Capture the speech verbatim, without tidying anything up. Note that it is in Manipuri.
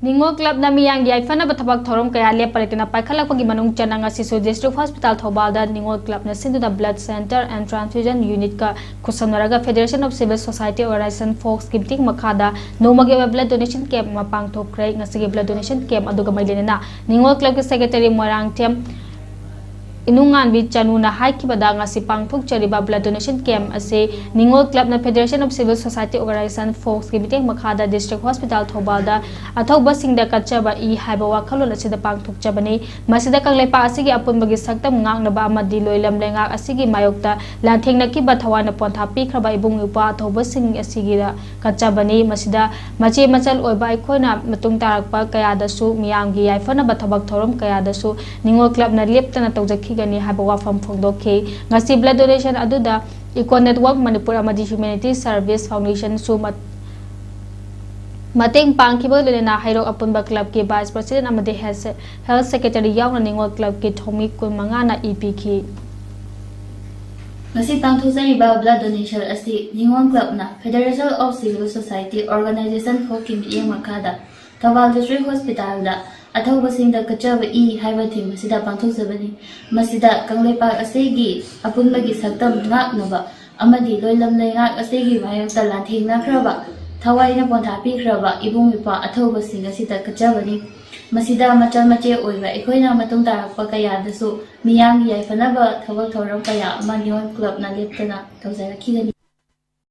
ꯅꯤꯉꯣꯜ ꯀ꯭ꯂꯕꯅ ꯃꯤꯌꯥꯝꯒꯤ ꯌꯥꯏꯐꯅꯕ ꯊꯕꯛ ꯊꯧꯔꯝ ꯀꯌꯥ ꯂꯦꯞꯄ ꯂꯩꯇꯅ ꯄꯥꯏꯈꯠꯂꯛꯄꯒꯤ ꯃꯅꯨꯡ ꯆꯟꯅ ꯉꯁꯤꯁꯨ District Hospital ꯊꯧꯕꯥꯜꯗ ꯅꯤꯉꯣꯜ ꯀ꯭ꯂꯕꯅ ꯁꯤꯟꯗꯨꯅ blood centre and transfusion unitꯀ ꯈꯨꯠꯁꯝꯅꯔꯒ Federation of Civil Society Organisation ꯐꯣꯛꯁꯀꯤ ꯃꯤꯇꯤꯡ ꯃꯈꯥꯗ ꯅꯣꯡꯃꯒꯤ ꯑꯣꯏꯕ blood donation camp ꯑꯃ ꯄꯥꯡꯊꯣꯛꯈ꯭ꯔꯦ꯫ ꯉꯁꯤꯒꯤ blood donation camp ꯑꯗꯨꯒ ꯃꯔꯤ ꯂꯩꯅꯅ ꯅꯤꯉꯣꯜ ꯀ꯭ꯂꯕꯀꯤ secretary ꯃꯣꯏꯔꯥꯡꯊꯦꯝ ꯏꯅꯨꯡꯉꯥꯟꯕꯤ ꯆꯅꯨꯅ ꯍꯥꯏꯈꯤꯕꯗ, ꯉꯁꯤ ꯄꯥꯡꯊꯣꯛꯆꯔꯤꯕ blood donation camp ꯑꯁꯤ ꯅꯤꯉꯣꯜ ꯀ꯭ꯂꯕꯅ Federation of Civil Society Organisation ꯐꯣꯛꯁꯀꯤ ꯃꯤꯇꯦꯡ ꯃꯈꯥꯗ District Hospital ꯊꯧꯕꯥꯜꯗ ꯑꯊꯧꯕꯁꯤꯡꯗ ꯀꯠꯆꯕ ꯏ ꯍꯥꯏꯕ ꯋꯥꯈꯜꯂꯣꯟ ꯑꯁꯤꯗ ꯄꯥꯡꯊꯣꯛꯆꯕꯅꯤ꯫ ꯃꯁꯤꯗ ꯀꯪꯂꯩꯄꯥꯛ ꯑꯁꯤꯒꯤ ꯑꯄꯨꯟꯕꯒꯤ ꯁꯛꯇꯝ ꯉꯥꯛꯅꯕ ꯑꯃꯗꯤ ꯂꯣꯏꯂꯝ ꯂꯩꯉꯥꯛ ꯑꯁꯤꯒꯤ ꯃꯥꯌꯣꯛꯇ ꯂꯥꯟꯊꯦꯡꯅꯈꯤꯕ ꯊꯋꯥꯏꯅ ꯄꯣꯟꯊꯥ ꯄꯤꯈ꯭ꯔꯕ ꯏꯕꯨꯡ ꯏꯄ꯭ꯋꯥ ꯑꯊꯧꯕꯁꯤꯡ ꯑꯁꯤꯒꯤꯗ ꯀꯠꯆꯕꯅꯤ꯫ ꯃꯁꯤꯗ ꯃꯆꯦ ꯃꯆꯜ ꯑꯣꯏꯕ ꯑꯩꯈꯣꯏꯅ ꯃꯇꯨꯡ ꯇꯥꯔꯛꯄ ꯀꯌꯥꯗꯁꯨ ꯃꯤꯌꯥꯝꯒꯤ ꯌꯥꯏꯐꯅꯕ ꯊꯕꯛ ꯊꯧꯔꯝ ꯀꯌꯥꯗꯁꯨ ꯅꯤꯉꯣꯜ ꯀ꯭ꯂꯕꯅ ꯂꯦꯞꯇꯅ ꯇꯧꯖꯈꯤꯒꯅꯤ ꯍꯥꯏꯕ ꯋꯥꯐꯝ ꯐꯣꯡꯗꯣꯛꯈꯤ꯫ ꯉꯁꯤ blood donation ꯑꯗꯨꯗ Eco Network ꯃꯅꯤꯄꯨꯔ ꯑꯃꯗꯤ Humanity Service Foundationꯁꯨ ꯃ-, ꯃꯇꯦꯡ ꯄꯥꯡꯈꯤꯕꯒ ꯂꯣꯏꯅꯅ ꯍꯩꯔꯣꯛ ꯑꯄꯨꯟꯕ ꯀ꯭ꯂꯕꯀꯤ vice president ꯑꯃꯗꯤ health se-, health secretary ꯌꯥꯎꯅ ꯅꯤꯉꯣꯜ ꯀ꯭ꯂꯕꯀꯤ ꯊꯧꯃꯤ ꯀꯨꯟꯃꯉꯥꯅ ꯏ ꯄꯤꯈꯤ꯫ ꯉꯁꯤ ꯄꯥꯡꯊꯣꯛꯆꯔꯤꯕ blood donation ꯑꯁꯤ ꯅꯤꯉꯣꯜ ꯀ꯭ꯂꯕꯅ Federation of Civil Society Organisation ꯐꯣꯛꯁꯀꯤ ꯃꯤꯠꯌꯦꯡ ꯃꯈꯥꯗ ꯊꯧꯕꯥꯜ District Hospitalꯗ ꯑꯊꯧꯕꯁꯤꯡꯗ ꯀꯠꯆꯕ ꯏ ꯍꯥꯏꯕ theme ꯑꯁꯤꯗ ꯄꯥꯡꯊꯣꯛꯆꯕꯅꯤ꯫ ꯃꯁꯤꯗ ꯀꯪꯂꯩꯄꯥꯛ ꯑꯁꯤꯒꯤ ꯑꯄꯨꯟꯕꯒꯤ ꯁꯛꯇꯝ ꯉꯥꯛꯅꯕ ꯑꯃꯗꯤ ꯂꯣꯏꯂꯝ ꯂꯩꯉꯥꯛ ꯑꯁꯤꯒꯤ ꯃꯥꯌꯣꯛꯇ ꯂꯥꯟꯊꯦꯡꯅꯈ꯭ꯔꯕ, ꯊꯋꯥꯏꯅ ꯄꯣꯟꯊꯥ ꯄꯤꯈ꯭ꯔꯕ ꯏꯕꯨꯡ ꯏꯄ꯭ꯋꯥ ꯑꯊꯧꯕꯁꯤꯡ ꯑꯁꯤꯗ ꯀꯠꯆꯕꯅꯤ꯫ ꯃꯁꯤꯗ ꯃꯆꯜ ꯃꯆꯦ ꯑꯣꯏꯕ ꯑꯩꯈꯣꯏꯅ ꯃꯇꯨꯡ ꯇꯥꯔꯛꯄ ꯀꯌꯥꯗꯁꯨ ꯃꯤꯌꯥꯝꯒꯤ ꯌꯥꯏꯐꯅꯕ ꯊꯕꯛ ꯊꯧꯔꯝ ꯀꯌꯥ ꯑꯃ ꯅꯤꯉꯣꯜ ꯀ꯭ꯂꯕꯅ ꯂꯦꯞꯇꯅ ꯇꯧꯖꯔꯛꯈꯤꯒꯅꯤ꯫